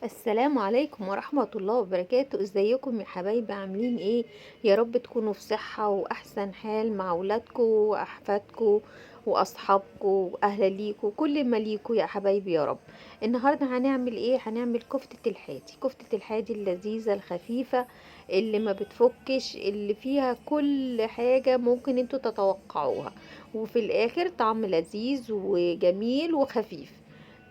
السلام عليكم ورحمة الله وبركاته. ازيكم يا حبايبي؟ عاملين ايه؟ يا رب تكونوا في صحة واحسن حال مع اولادكم واحفادكم واصحابكم واهل ليكم كل ما ليكم يا حبايبي يا رب. النهاردة هنعمل ايه؟ هنعمل كفتة الحاتي، كفتة الحاتي اللذيذة الخفيفة اللي ما بتفكش، اللي فيها كل حاجة ممكن انتوا تتوقعوها، وفي الاخر طعم لذيذ وجميل وخفيف،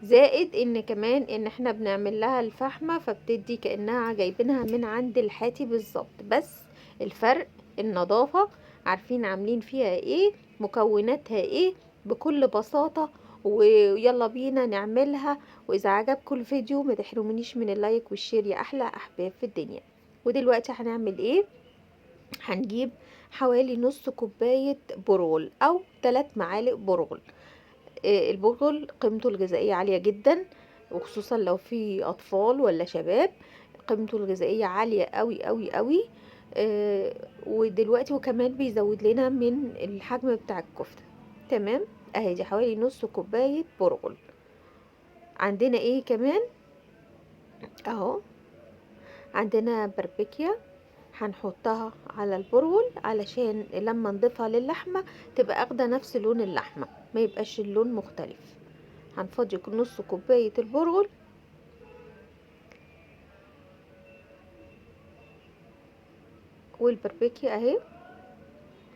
زائد ان كمان ان احنا بنعمل لها الفحمة فبتدي كأنها جايبينها من عند الحاتي بالظبط، بس الفرق النظافة، عارفين عاملين فيها ايه، مكوناتها ايه بكل بساطة. ويلا بينا نعملها. واذا عجبكم الفيديو ما تحرمونيش من ال like وال share يا احلى احباب في الدنيا. ودلوقتي هنعمل ايه؟ هنجيب حوالي نص كوباية برغل او 3 معالق برغل. البرغل قيمته الغذائية عالية جدا، وخصوصا لو في أطفال ولا شباب، قيمته الغذائية عالية قوي قوي قوي. ودلوقتي وكمان بيزود لنا من الحجم بتاع الكفتة. تمام، اهي دي حوالي نص كوباية برغل. عندنا ايه كمان؟ اهو عندنا باربيكيا هنحطها على البرغل علشان لما نضيفها للحمة تبقى اخده نفس لون اللحمة، ما يبقاش اللون مختلف. هنفضي نص كوباية البرغل، والباربيكيا اهي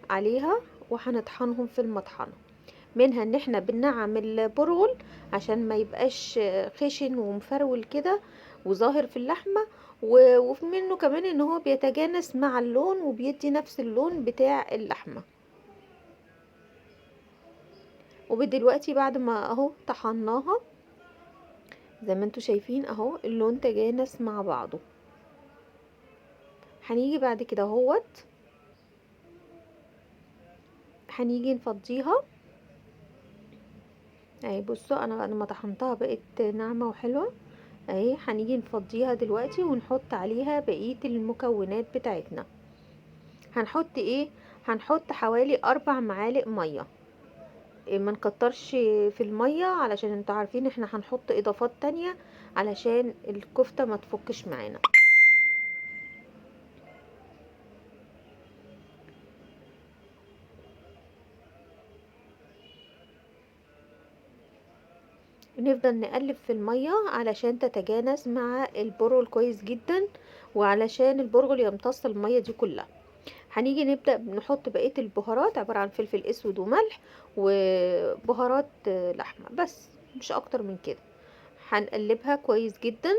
عليها، وهنطحنهم في المطحنة. منها ان احنا بننعم البرغل عشان ما يبقاش خشن ومفرول كده وظاهر في اللحمة، ومنه كمان ان هو بيتجانس مع اللون وبيدي نفس اللون بتاع اللحمة. وبدلوقتي بعد ما اهو طحناها زي ما انتوا شايفين اهو اللون تجانس مع بعضه. هنيجي بعد كده اهوت هنيجي نفضيها اهي. بصوا انا بعد ما طحنتها بقت ناعمة وحلوة اهي. هنيجي نفضيها دلوقتي ونحط عليها بقية المكونات بتاعتنا. هنحط ايه؟ هنحط حوالي 4 معالق مية. ما نكترش في المية علشان انتوا عارفين احنا هنحط اضافات تانية علشان الكفتة ما تفكش معانا. نفضل نقلب في المية علشان تتجانس مع البرغل كويس جدا، وعلشان البرغل يمتص المية دي كلها. هنيجي نبدأ نحط بقية البهارات، عبارة عن فلفل اسود وملح وبهارات لحمة بس، مش اكتر من كده. هنقلبها كويس جدا.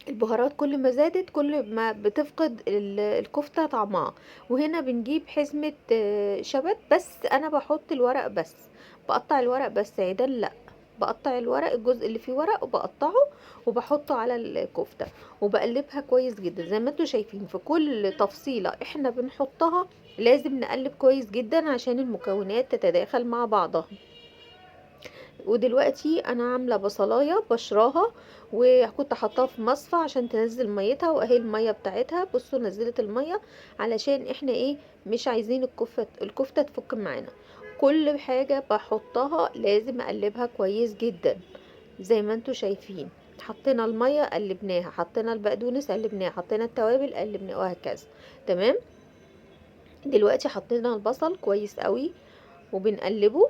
البهارات كل ما زادت كل ما بتفقد الكفتة طعمها. وهنا بنجيب حزمة شبت، بس انا بحط الورق بس، بقطع الورق بس عيدان لا، بقطع الورق الجزء اللي فيه ورق وبقطعه وبحطه على الكفتة وبقلبها كويس جدا. زي ما انتوا شايفين في كل تفصيلة احنا بنحطها لازم نقلب كويس جدا عشان المكونات تتداخل مع بعضها. ودلوقتي انا عاملة بصلاية بشراها وكنت حاطاها في مصفى عشان تنزل ميتها، واهي المية بتاعتها بصوا نزلت المية علشان احنا ايه مش عايزين الكفتة تفك معانا. كل حاجة بحطها لازم اقلبها كويس جدا زي ما انتوا شايفين. حطينا المية قلبناها، حطينا البقدونس قلبناها، حطينا التوابل قلبناها، وهكذا. تمام، دلوقتي حطينا البصل كويس قوي وبنقلبه.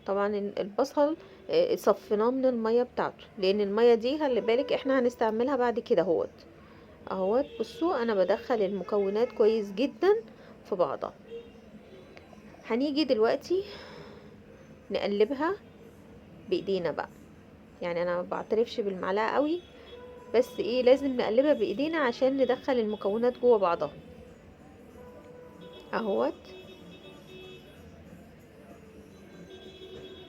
طبعا البصل صفيناه من المية بتاعته، لان المية دي خلي بالك احنا هنستعملها بعد كده اهوت اهوت. بصوا انا بدخل المكونات كويس جدا في بعضها. هنيجي دلوقتي نقلبها بايدينا بقى، يعني انا ما بعترفش بالمعلقه قوي، بس ايه لازم نقلبها بايدينا عشان ندخل المكونات جوه بعضها اهوت.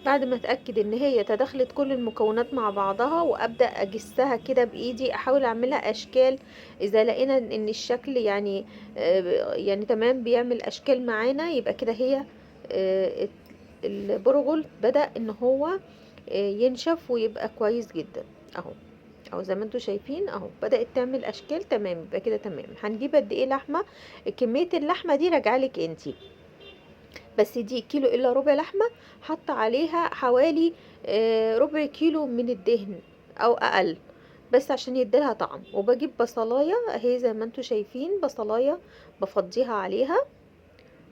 بعد ما اتاكد ان هي تدخلت كل المكونات مع بعضها، وابدا اجسها كده بايدي، احاول اعملها اشكال. اذا لقينا ان الشكل يعني تمام بيعمل اشكال معانا، يبقى كده هي البرغل بدا ان هو ينشف ويبقى كويس جدا اهو. اهو زي ما انتوا شايفين اهو بدات تعمل اشكال. تمام، يبقى كده تمام. هنجيب قد ايه لحمه؟ كميه اللحمه دي راجعه لك انتي، بس دي كيلو الا ربع لحمه، حط عليها حوالي ربع كيلو من الدهن او اقل. بس عشان يديلها طعم. وبجيب بصلايه اهي زي ما انتم شايفين، بصلايه بفضيها عليها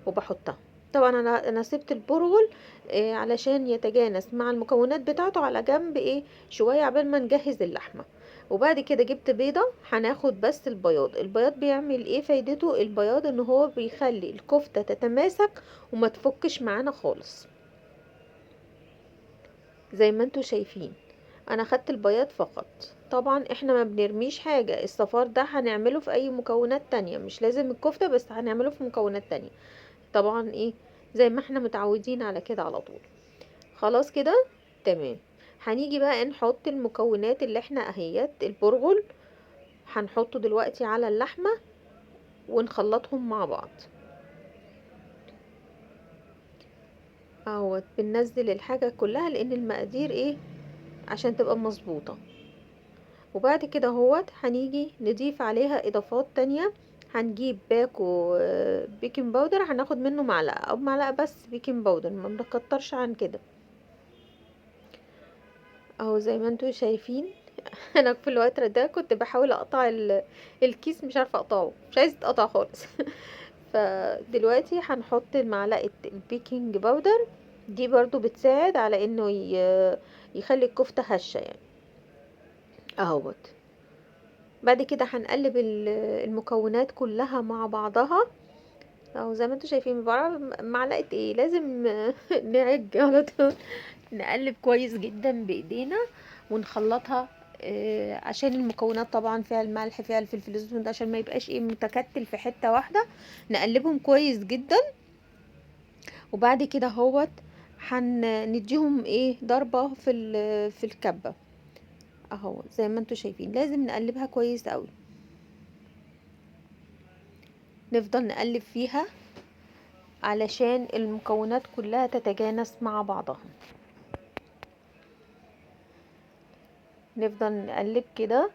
وبحطها. طبعا انا سبت البرغل علشان يتجانس مع المكونات بتاعته على جنب ايه شوية عبال ما نجهز اللحمة. وبعد كده جبت بيضة، هناخد بس البياض. البياض بيعمل ايه؟ فايدته البياض ان هو بيخلي الكفتة تتماسك وما تفكش معانا خالص زي ما انتوا شايفين. انا خدت البياض فقط. طبعا احنا ما بنرميش حاجة، الصفار ده هنعمله في اي مكونات تانية، مش لازم الكفتة بس هنعمله في مكونات تانية طبعا ايه زي ما احنا متعودين على كده على طول. خلاص كده تمام. هنيجي بقى نحط المكونات اللي احنا اهيت البرغل هنحطه دلوقتي على اللحمة ونخلطهم مع بعض اهوت. بننزل الحاجة كلها لان المقادير ايه عشان تبقى مظبوطة. وبعد كده اهوت هنيجي نضيف عليها اضافات تانية. هنجيب باكو baking powder، هناخد منه معلقة او معلقة بس baking powder، ما بنكترش عن كده اهو زي ما انتوا شايفين. انا في الوقت ده كنت بحاول اقطع الكيس، مش عارفه اقطعه، مش عايزه اتقطع خالص. فدلوقتي هنحط معلقه ال baking powder، دي برضو بتساعد على انه يخلي الكفتة هشه يعني اهوت. بعد كده هنقلب المكونات كلها مع بعضها اهو زي ما انتوا شايفين. معلقه ايه لازم نعج على طول، نقلب كويس جدا بايدينا ونخلطها عشان المكونات طبعا فيها الملح فيها الفلفل الاسود عشان ما يبقاش ايه متكتل في حتة واحدة. نقلبهم كويس جدا. وبعد كده اهوت هنديهم ايه ضربه في الكبه اهو زي ما انتوا شايفين. لازم نقلبها كويس قوي، نفضل نقلب فيها علشان المكونات كلها تتجانس مع بعضها. نفضل نقلب كده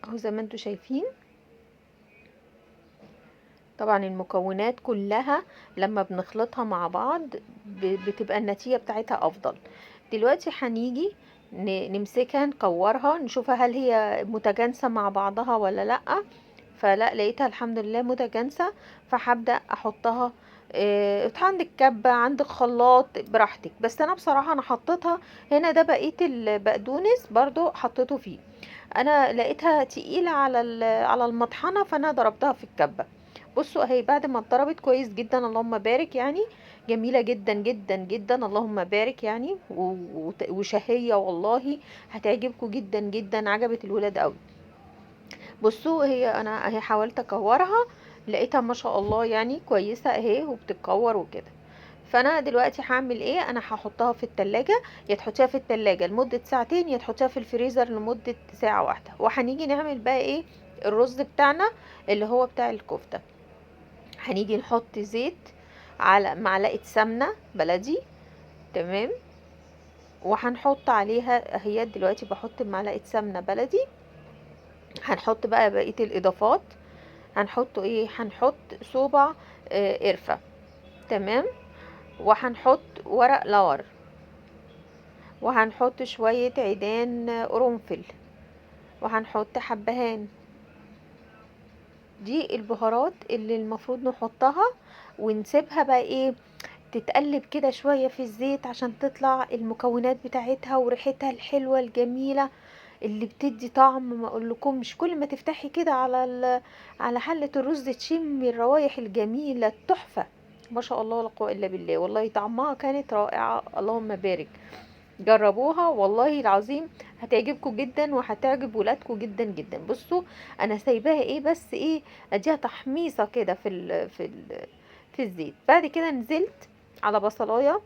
اهو زي ما انتوا شايفين. طبعا المكونات كلها لما بنخلطها مع بعض بتبقى النتيجة بتاعتها افضل. دلوقتي هنيجي نمسكها نكورها نشوفها هل هي متجانسة مع بعضها ولا لأ. فلا لقيتها الحمد لله متجانسة، فهبدأ احطها. عندك كبة عندك خلاط براحتك، بس انا بصراحة انا حطيتها هنا. ده بقية البقدونس برضو حطيته فيه، انا لقيتها تقيلة على المطحنة فانا ضربتها في الكبة. بصوا اهي بعد ما اتضربت كويس جدا اللهم بارك، يعني جميلة جدا جدا جدا اللهم بارك يعني، وشهية والله هتعجبكم جدا جدا، عجبت الولاد قوي. بصوا هي انا اهي حاولت اكورها لقيتها ما شاء الله يعني كويسة اهي وبتتكور وكده. فانا دلوقتي هعمل ايه؟ انا هحطها في التلاجة، يا تحطيها في التلاجة لمدة ساعتين يا تحطيها في الفريزر لمدة ساعة واحدة. وهنيجي نعمل بقى ايه الرز بتاعنا اللي هو بتاع الكفتة. هنيجي نحط زيت على معلقة سمنة بلدي، تمام، وهنحط عليها اهي دلوقتي بحط معلقة سمنة بلدي. هنحط بقى بقية الاضافات. هنحط ايه؟ هنحط صوبع قرفة، تمام، وهنحط ورق لور، وهنحط شوية عيدان قرنفل، وهنحط حبهان. دي البهارات اللي المفروض نحطها ونسيبها بقى ايه تتقلب كده شوية في الزيت عشان تطلع المكونات بتاعتها وريحتها الحلوة الجميلة اللي بتدي طعم ما اقولكمش. كل ما تفتحي كده على حلة الرز تشمي الروايح الجميلة التحفة، ما شاء الله لا قوة الا بالله، والله طعمها كانت رائعة اللهم بارك. جربوها والله العظيم هتعجبكم جدا وهتعجب ولادكم جدا جدا. بصوا انا سايباها ايه بس ايه اديها تحميصه كده في الزيت. بعد كده نزلت على بصلايه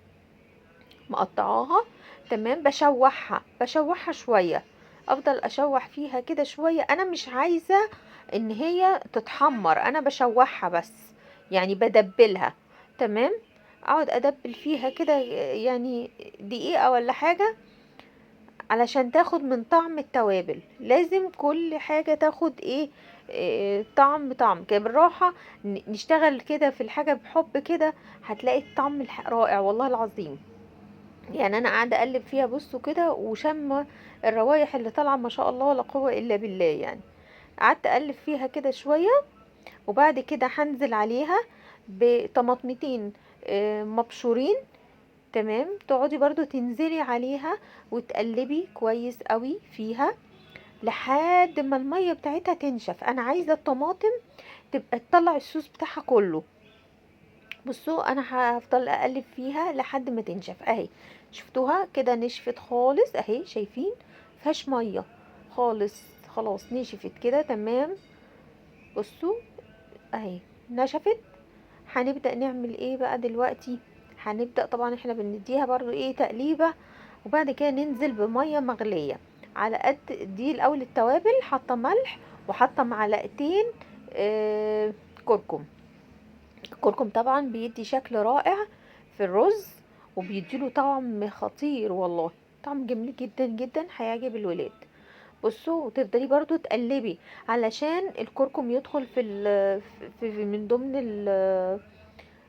مقطعاها، تمام، بشوحها شوية، افضل اشوح فيها كده شوية. انا مش عايزه ان هي تتحمر، انا بشوحها بس يعني بدبلها، تمام. اقعد ادبل فيها كده يعني دقيقة ولا حاجة علشان تاخد من طعم التوابل. لازم كل حاجة تاخد ايه، طعم كده بالراحة. نشتغل كده في الحاجة بحب كده، هتلاقي الطعم رائع والله العظيم. يعني انا قاعدة اقلب فيها بصوا كده، وشم الروايح اللي طالعه ما شاء الله ولا قوة الا بالله. يعني قعدت اقلب فيها كده شوية، وبعد كده هنزل عليها بطماطمتين مبشورين. تمام، تقعدي برضو تنزلي عليها وتقلبي كويس قوي فيها لحد ما المية بتاعتها تنشف. انا عايزه الطماطم تبقى تطلع الصوص بتاعها كله. بصوا انا هفضل اقلب فيها لحد ما تنشف. اهي شفتوها كده نشفت خالص اهي، شايفين مفيهاش مية خالص، خلاص نشفت كده تمام. بصوا اهي نشفت. هنبدأ نعمل ايه بقى دلوقتي؟ هنبدأ طبعا احنا بنديها برضو ايه تقليبة، وبعد كده ننزل بمية مغلية على قد دي. الاول التوابل، حاطة ملح وحاطة معلقتين كركم. الكركم طبعا بيدي شكل رائع في الرز، وبيديله طعم خطير والله، طعم جميل جدا جدا، هيعجب الولاد. بصوا وتفضلي برضو تقلبي علشان الكركم يدخل في من ضمن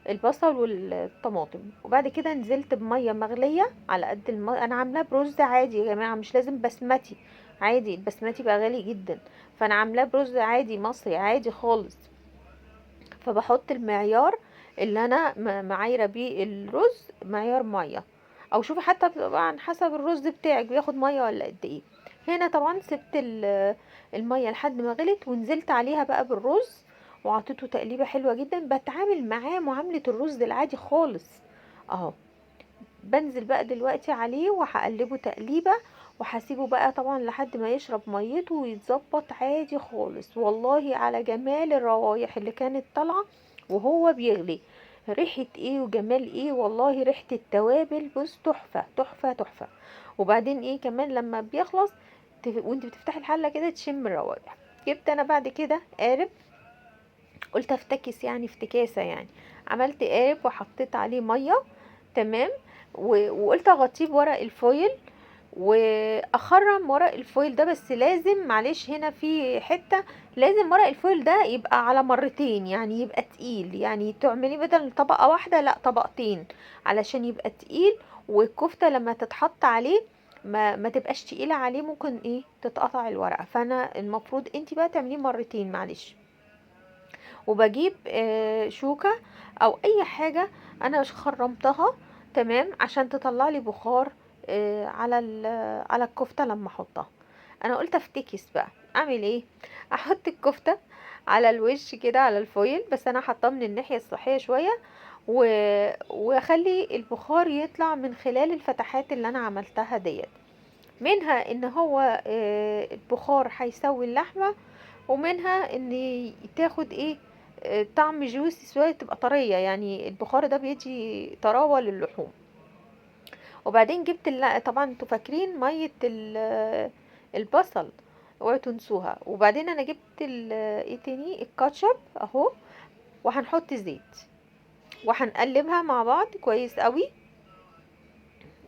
البصل والطماطم. وبعد كده نزلت بميه مغليه على قد انا عاملاه برز عادي يا جماعة، مش لازم بسمتي، عادي البسمتي بقى غالي جدا، فانا عاملاه برز عادي مصري عادي خالص. فبحط المعيار اللي انا معايره بيه الرز، معيار مية، او شوفي حتى طبعا حسب الرز بتاعك بياخد مية ولا قد ايه. هنا طبعا سبت المية لحد ما غلت، ونزلت عليها بقى بالرز وعطيته تقليبه حلوة جدا. بتعامل معاه معاملة الرز العادي خالص اهو. بنزل بقى دلوقتي عليه وهقلبه تقليبه، وهسيبه بقى طبعا لحد ما يشرب ميته ويتظبط عادي خالص. والله على جمال الروايح اللي كانت طالعه وهو بيغلي، ريحه ايه وجمال ايه والله، ريحه التوابل بص تحفة تحفة تحفة. وبعدين ايه كمان لما بيخلص وانت بتفتحي الحلة كده تشم الروايح. جبت انا بعد كده قارب، قلت افتكس يعني افتكاسه يعني، عملت قارب وحطيت عليه مية تمام، وقلت اغطيه بورق الفويل واخرم ورق الفويل ده. بس لازم معلش هنا في حتة، لازم ورق الفويل ده يبقى على مرتين، يعني يبقى تقيل، يعني تعمليه بدل طبقة واحدة لا طبقتين علشان يبقى تقيل، والكفتة لما تتحط عليه ما تبقاش تقيلة عليه، ممكن ايه تتقطع الورقة. فانا المفروض انتي بقى تعمليه مرتين معلش. وبجيب شوكة او اي حاجة انا مش خرمتها تمام عشان تطلع لي بخار على الكفتة لما احطها. انا قلت افتكس بقى، اعمل ايه؟ احط الكفتة على الوش كده على الفويل، بس انا حاطاه من الناحية الصحية شوية، واخلي البخار يطلع من خلال الفتحات اللي انا عملتها ديت. منها ان هو البخار هيسوي اللحمة، ومنها ان تاخد ايه طعم جوسي شوية، تبقى طرية، يعني البخار ده بيدي طراوه للحوم. وبعدين جبت طبعا انتوا فاكرين مية البصل، اوعوا تنسوها. وبعدين انا جبت ايه تاني، الكاتشب اهو، وهنحط زيت وهنقلبها مع بعض كويس قوي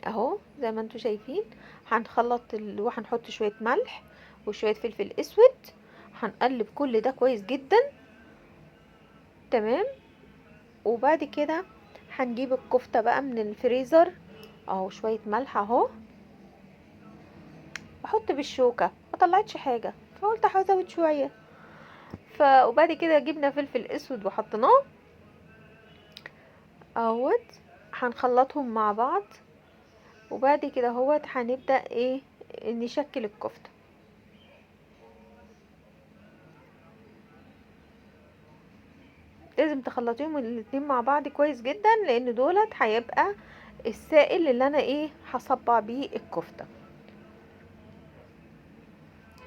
اهو زي ما انتوا شايفين. هنخلط وهنحط شوية ملح وشوية فلفل اسود، هنقلب كل ده كويس جدا تمام. وبعد كده هنجيب الكفتة بقى من الفريزر اهو، شوية ملح اهو، بحط بالشوكة ما طلعتش حاجة فقلت هزود شوية. وبعد كده جبنا فلفل اسود وحطيناه اهوت، هنخلطهم مع بعض. وبعد كده اهوت هنبدأ ايه نشكل الكفتة. لازم تخلطيهم الاتنين مع بعض كويس جدا، لان دولت هيبقى السائل اللي انا ايه هصبع بيه الكفتة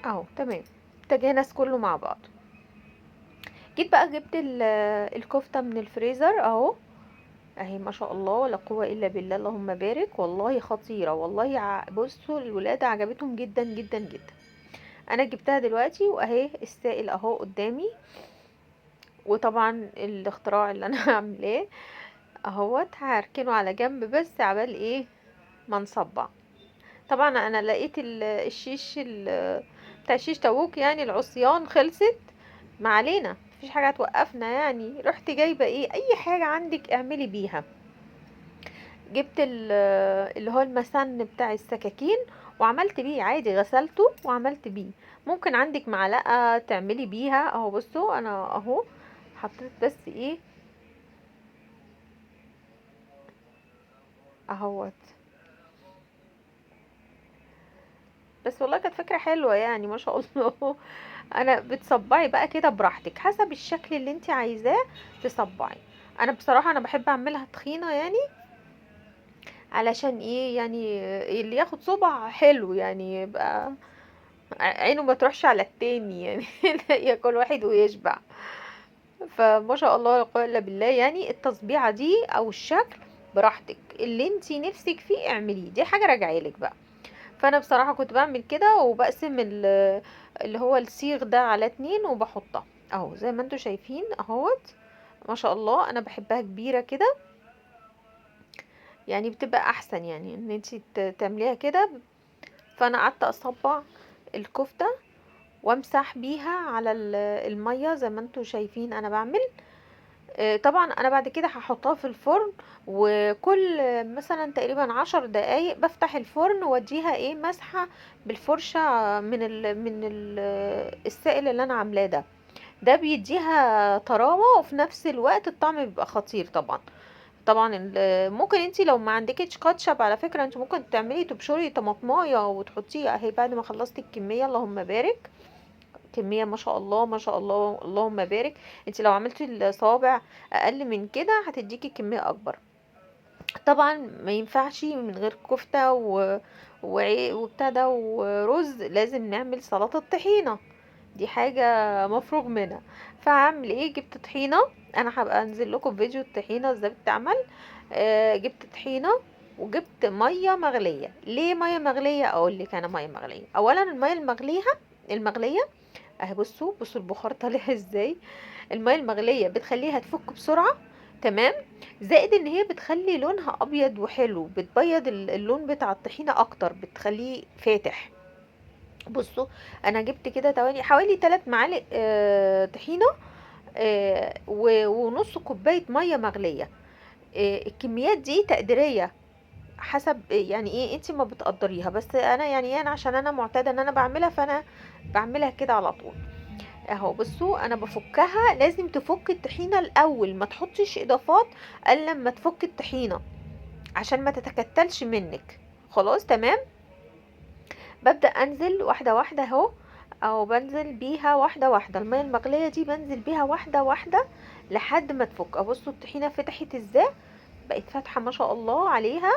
اهو. تمام، تجانس كله مع بعض. جيت بقى جبت الكفتة من الفريزر اهو، اهي ما شاء الله لا قوة الا بالله، اللهم بارك، والله خطيرة والله. بصوا الولاد عجبتهم جدا جدا جدا. انا جبتها دلوقتي واهي السائل اهو قدامي، وطبعا الاختراع اللي انا عاملاه اهوت هركنه على جنب بس عبال ايه ما نصبع. طبعا انا لقيت الشيش بتاع الشيش تاووك، يعني العصيان خلصت، ما علينا مفيش حاجة هتوقفنا يعني. رحت جايبه ايه اي حاجة عندك اعملي بيها. جبت اللي هو المسن بتاع السكاكين وعملت بيه عادي، غسلته وعملت بيه. ممكن عندك معلقة تعملي بيها اهو. بصوا انا اهو حطيت بس ايه اهوت، بس والله كانت فكرة حلوة يعني ما شاء الله. انا بتصبعي بقى كده براحتك حسب الشكل اللي انت عايزاه تصبعي. انا بصراحة انا بحب اعملها تخينة يعني، علشان ايه يعني اللي ياخد صبع حلو يعني، يبقى عينه ما تروحش على التاني يعني. ياكل واحد ويشبع. فما شاء الله لا قوة الا بالله. يعني التصبيعة دي او الشكل براحتك اللي انت نفسك فيه اعمليه، دي حاجة راجعالك بقى. فانا بصراحة كنت بعمل كده وبقسم اللي هو الصيغ ده على 2 وبحطها اهو زي ما انتوا شايفين اهوت. ما شاء الله انا بحبها كبيرة كده يعني، بتبقى احسن يعني ان انتي تعمليها كده. فانا قعدت اصبع الكفتة وامسح بيها على المية زي ما انتوا شايفين انا بعمل. طبعا انا بعد كده هحطها في الفرن، وكل مثلا تقريبا 10 دقايق بفتح الفرن واديها ايه مسحة بالفرشة من السائل اللي انا عاملاه ده. ده بيديها طراوة وفي نفس الوقت الطعم بيبقى خطير. طبعا طبعا ممكن انتي لو ما عندكيش كاتشب على فكرة انتي ممكن تعملي تبشري طماطمايه وتحطيها اهي بعد ما خلصتي الكمية. اللهم بارك، كمية ما شاء الله ما شاء الله اللهم بارك. انتي لو عملتي الصوابع اقل من كده هتديكي كمية اكبر. طبعا ما ينفعش من غير كفتة وبتاع ده ورز، لازم نعمل سلطة طحينة، دي حاجة مفروغ منها. فهعمل ايه؟ جبت طحينة، انا هبقى انزل لكم فيديو الطحينة ازاي بتتعمل. جبت طحينة وجبت مية مغلية. ليه مية مغلية؟ اقول لك انا مية مغلية. اولا المية المغلية اهي، بصوا البخار طالع ازاي. المية المغلية بتخليها تفك بسرعة، تمام؟ زائد ان هي بتخلي لونها ابيض وحلو، بتبيض اللون بتاع الطحينة اكتر، بتخليه فاتح. بصوا انا جبت كده حوالي 3 معالق طحينة، ونص كوباية مية مغلية. الكميات دي تقديرية حسب يعني ايه انت ما بتقدريها، بس انا يعني ايه، انا عشان انا معتادة ان انا بعملها فانا بعملها كده على طول اهو. بصوا انا بفكها، لازم تفك الطحينة الاول، ما تحطيش اضافات الا لما تفك الطحينة عشان ما تتكتلش منك. خلاص تمام. ببدأ انزل واحدة واحدة اهو، او بنزل بيها واحدة واحدة. المية المغلية دي بنزل بيها واحدة واحدة لحد ما تفك. ابصوا الطحينة فتحت ازاي، بقت فاتحة ما شاء الله عليها.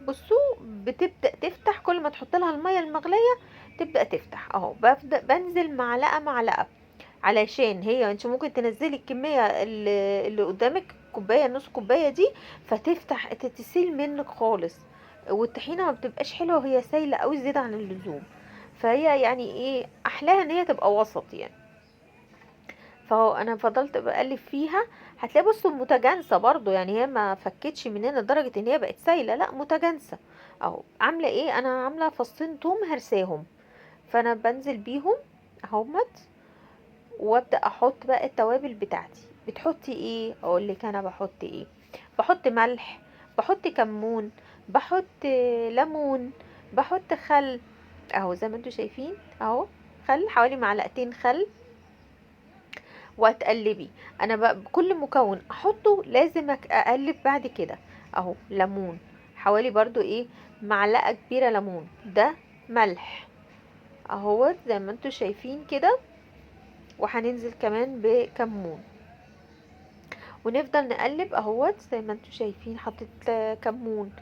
بصوا بتبدأ تفتح كل ما تحط لها المية المغلية تبدأ تفتح اهو. ببدأ بنزل معلقة معلقة، علشان هي انت ممكن تنزلي الكمية اللي قدامك كوباية نص كوباية دي، فتفتح تسيل منك خالص، والطحينة ما بتبقاش حلوة وهي سايلة قوي زيادة عن اللزوم. فهي يعني ايه احلاها ان هي تبقى وسط يعني. فهو انا فضلت بقلب فيها، هتلاقي بصوا متجانسة برضو، يعني هي ما فكتش مننا لدرجة ان هي بقت سايلة، لا متجانسة اهو. عاملة ايه؟ انا عاملة فصين توم هرساهم، فانا بنزل بيهم اهوت، وابدا احط بقى التوابل بتاعتي. بتحطي ايه؟ اقول لك انا بحط ايه. بحط ملح، بحط كمون، بحط ليمون، بحط خل اهو زي ما انتوا شايفين اهو، خل حوالي معلقتين خل، وتقلبي. انا بقى كل مكون احطه لازم اقلب بعد كده اهو. ليمون حوالي برضو ايه معلقة كبيرة ليمون، ده ملح اهو زي ما انتوا شايفين كده، وهننزل كمان بكمون، ونفضل نقلب اهوت زي ما انتوا شايفين. حطيت كمون،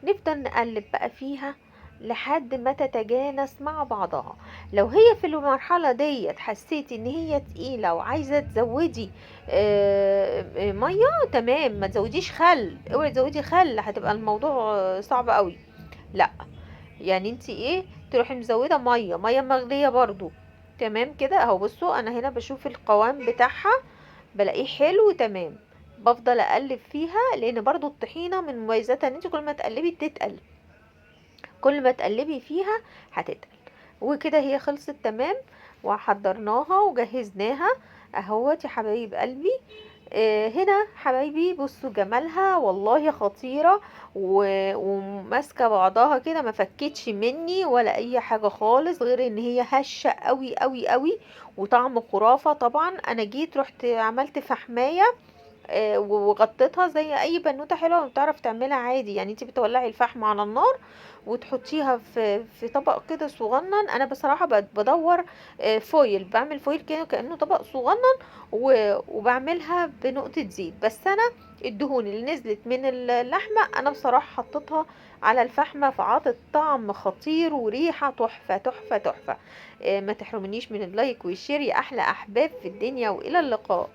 نفضل نقلب بقى فيها لحد ما تتجانس مع بعضها. لو هي في المرحلة ديت حسيتي ان هي تقيلة وعايزة تزودي مية، تمام، ما تزوديش خل، اوعي تزودي خل، هتبقى الموضوع صعب قوي. لا يعني انتي ايه تروحي مزودة مية، مية مغلية برضو، تمام كده اهو. بصوا انا هنا بشوف القوام بتاعها بلاقيه حلو تمام، بفضل اقلب فيها، لان برضو الطحينة من مميزاتها ان انت كل ما تقلبي تتقل، كل ما تقلبي فيها هتتقل. وكده هي خلصت تمام، وحضرناها وجهزناها اهوت يا حبايب قلبي. هنا حبايبي بصوا جمالها والله خطيرة، وماسكة بعضها كده، ما فكتش مني ولا اي حاجة خالص، غير ان هي هشة قوي قوي قوي وطعم خرافة. طبعا انا جيت رحت عملت فحماية، وغطيتها زي اي بنوتة حلوة بتعرف تعملها عادي، يعني انتي بتولعي الفحم على النار وتحطيها في طبق كده صغنن. انا بصراحة بدور، foil، بعمل foil كده كأنه طبق صغنن، وبعملها بنقطة زيت، بس انا الدهون اللي نزلت من اللحمة انا بصراحة حطيتها على الفحمة، فعطت طعم خطير وريحة تحفة تحفة تحفة. ما تحرمنيش من ال like وال share يا احلى احباب في الدنيا، والى اللقاء.